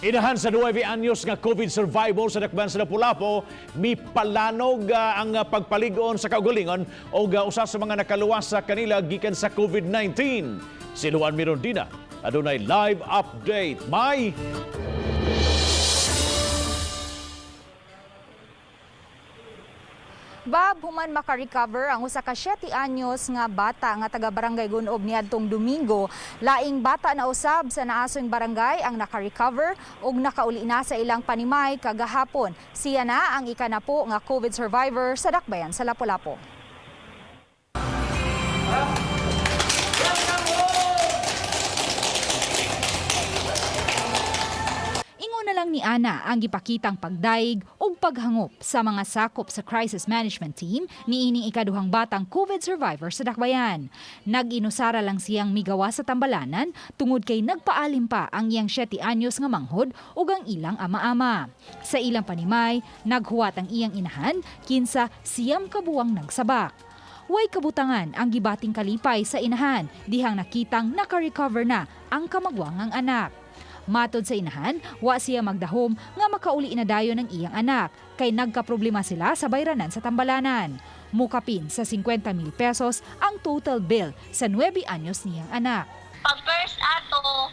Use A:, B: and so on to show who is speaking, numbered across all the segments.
A: Inahan sa 9 anyos nga COVID survivor sa Dakbayan sa Lapu-Lapu, mipalanog ang pagpalig-on sa kaugalingon o usa sa mga nakaluwas sa kanila gikan sa COVID-19. Si Luan Mirondina adunay live update. May
B: Bab, human makarecover ang usa ka 7 anyos nga bata nga taga Barangay Gunob niadtong Domingo. Laing bata na usab sa naasong barangay ang nakarecover ug nakauli na sa ilang panimay kagahapon. Siya na ang ikanapo nga COVID survivor sa Dakbayan sa Lapu-Lapu. Ingon na lang ni Ana ang gipakitang pagdaig ug paghangop sa mga sakop sa crisis management team niining ikaduhang batang COVID survivor sa Dakbayan. Nag-inusara lang siyang migawa sa tambalanan tungod kay nagpaalim pa ang iyang 7 anyos nga manghod ug ang ilang ama-ama. Sa ilang panimay, naghuwat ang iyang inahan kinsa 9 ka buwang nagsabak. Way kabutangan ang gibating kalipay sa inahan dihang nakitang naka-recover na ang kamagwangang anak. Matod sa inahan, wa siya magdahom nga makauli na dayon ang iyang anak kay nagkaproblema sila sa bayranan sa tambalanan. Mukapin sa 50 mil pesos ang total bill sa 9 anyos niyang anak.
C: Pag first ato,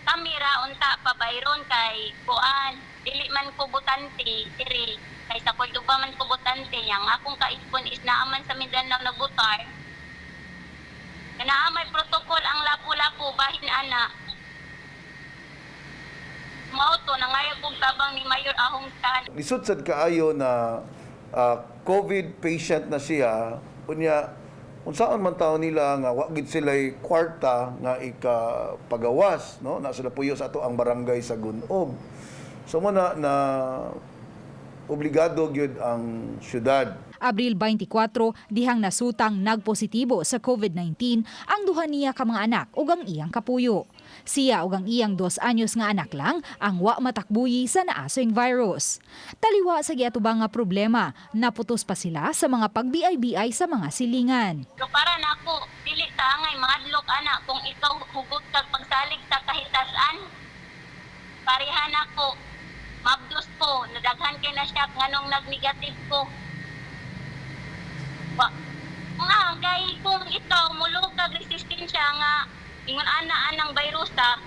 C: kamera unta pabayron kay kuan, dili man ko butante diri kay sa Cordoba man ko butante yang akong kaispon is naaman sa Mindanao nagbutar. Naa may protocol ang Lapu-Lapu bahin ana. Mao to nangayo kog tabang ni Mayor Ahong Tan.
D: Lisod sad kaayo na COVID patient na siya, unya unsaon man taon nila nga wa gid sila'y kwarta nga ikapagawas, no? Na sila puyo sa ato ang barangay sa Gunob. So mo na na obligado gyud ang syudad.
B: Abril 24, dihang nasutang nagpositibo sa COVID-19 ang duha niya ka mga anak ug ang iyang kapuyo. Siya ug ang iyang 2 anyos nga anak lang ang wa matakbuyi sa naasoing virus. Taliwa sa giatubang nga problema, naputos pa sila sa mga pag-BIBI sa mga silingan.
C: So para nako dili ta angay mahadlok ana kung ikaw hugot kag pagsalig sa kahitasan. Pareha nako mabdos ko nadaghan kay na siya nganong nagnegative ko. Wa nga kay kung ikaw mulo kag resistensya nga ingon ana anang virusa,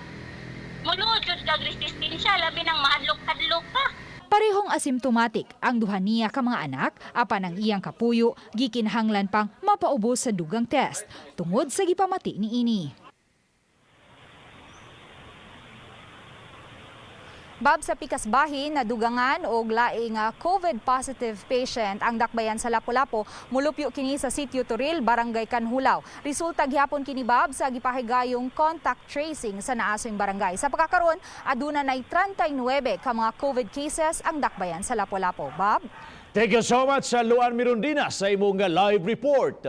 C: mulo jud kag resistensya, labi nang mahadlok-hadlok ka.
B: Parehong asymptomatic ang duha niya ka mga anak apan ang iyang kapuyo gikinahanglan pang mapaubos sa dugang test tungod sa gipamati niini. Bab, sa pikas bahin nadugangan og laing COVID positive patient ang Dakbayan sa Lapu-Lapu. Mulupyo kini sa Sitio Toril, Barangay Canjulao. Resulta gihapon kini, Bab, sa gipahigayong contact tracing sa naasoing barangay. Sa pagkakaron, aduna nay 39 ka mga COVID cases ang Dakbayan sa Lapu-Lapu. Bab?
A: Thank you so much sa Luan Mirondina sa imong live report.